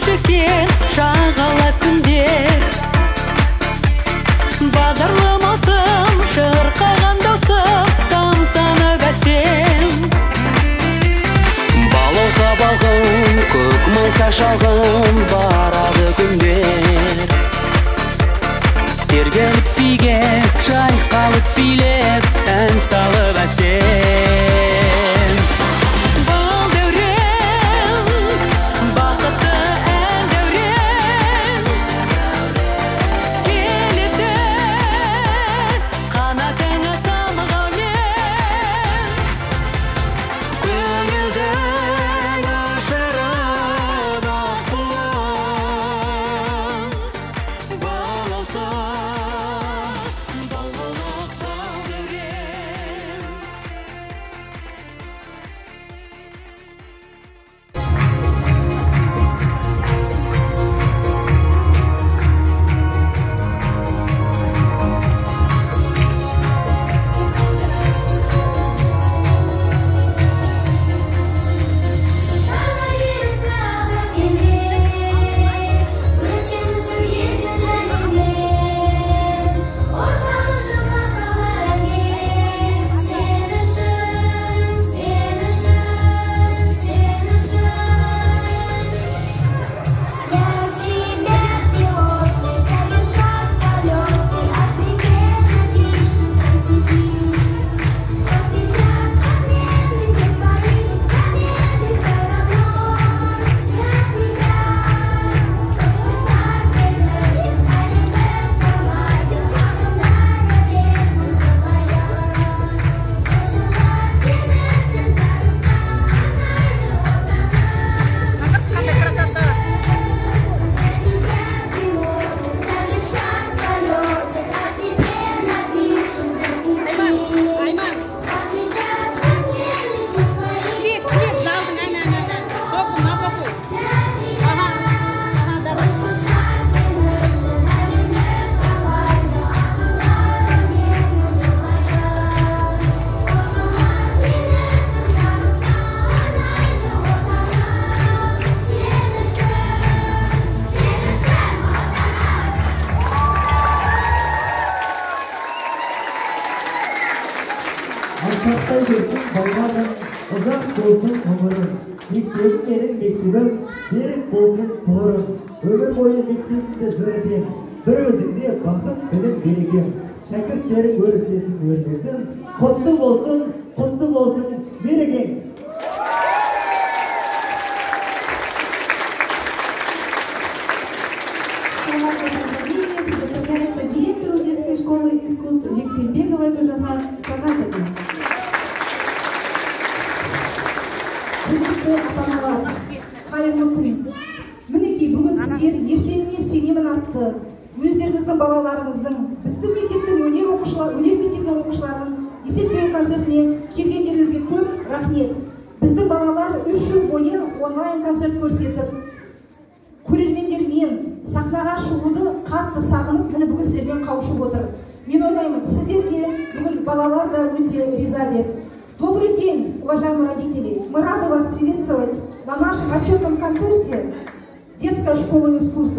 Жүрген жағала күндер, базарлы маусым, шырқаған даусым, тамсанып әсем. Балауса балғын, көк майса шалғын, барады күндер. Тербеліп биге, жайқалып билеп, ән салып әсем. Бұл дәурен, бақытты ән дәурен, келеді қанатыңа самғаумен. Көңілдің ұшырып аққуын, балауса бал бұлақ бал дәурен. Жаңа ерік азат елде, өсеміз бірге сен және мен. Ортағы шырқап салар әнге, сен үшін, сен үшін, сен үшін. Для тебя пилоты совершат полеты, а тебе напишут стихи. Посвятят победы все свои, победы все равно для тебя. Қандай красота! Для тебя пилоты совершат полеты, а тебе напишут стихи. Айман, Посвятят победы все свои. Свет, свет, залдың ән, ән, ән, ән. Боку, на боку. Ага, ага, давай. Алшақтай берсін балғаның, ұзақ болсын ғұмырың. Мектебім менің мектебім, берік болсын тұғырым. Өмір бойы мектебімді жыр етем, бір өзіңде бақыт, білім, берекем. Шәкірттерің өрістесін, өрлесін, құтты болсын, құтты болсын мерекең. Слова поздравления предоставляются директору детской школы искусств Жексенбековой Гүлжахан Сағатовне. Құрметті ата-аналар, қайырлы күн. Мінекей, бүгін сіздер «Ертеңіне сенемін» атты өздеріңіздің балаларыңыздың, біздің мектептің өнер оқушылар, өнер мектебінің оқушыларының есеп беру концертіне келгендеріңізге көп рахмет. Біздің балалар 3 жыл бойы онлайн концерт көрсетіп, көрермендермен сахнаға шығуды қатты сағынып, міне, бүгін сіздермен қауышып отыр. Мен ойлаймын, сіздер де, бүгін балалар да өте риза деп. Добрый день, уважаемые родители! Мы рады вас приветствовать на нашем отчетном концерте Детской школы искусств.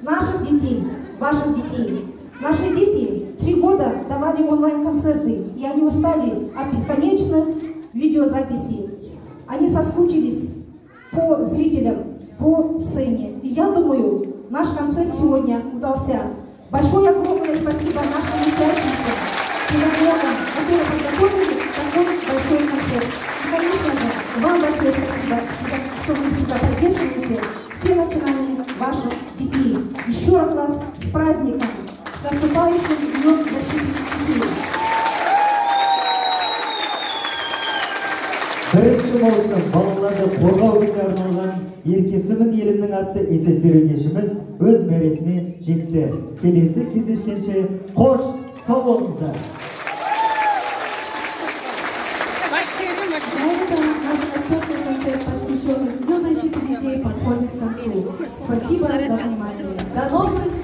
Наших детей, ваших детей. Наши дети 3 года давали онлайн-концерты, и они устали от бесконечных видеозаписей. Они соскучились по зрителям, по сцене. И я думаю, наш концерт сегодня удался. Большое огромное спасибо нашим участницам, педагогам, которые подготовили такой большой концерт. И, конечно же, вам большое спасибо, что вы всегда поддерживаете все начинания ваших детей. Еще раз вас с праздником, с наступающим Днем защиты детей. 1 маусым балаларды қорғау күніне арналған «Еркесімін елімнің» атты есеп беру кешіміз өз мәресіне жетті. Келесі кездескенше қош сау болыңыздар. На этом наш отчетный концерт, посвященный Дню защиты детей, подходит к концу. Спасибо за внимание. До новых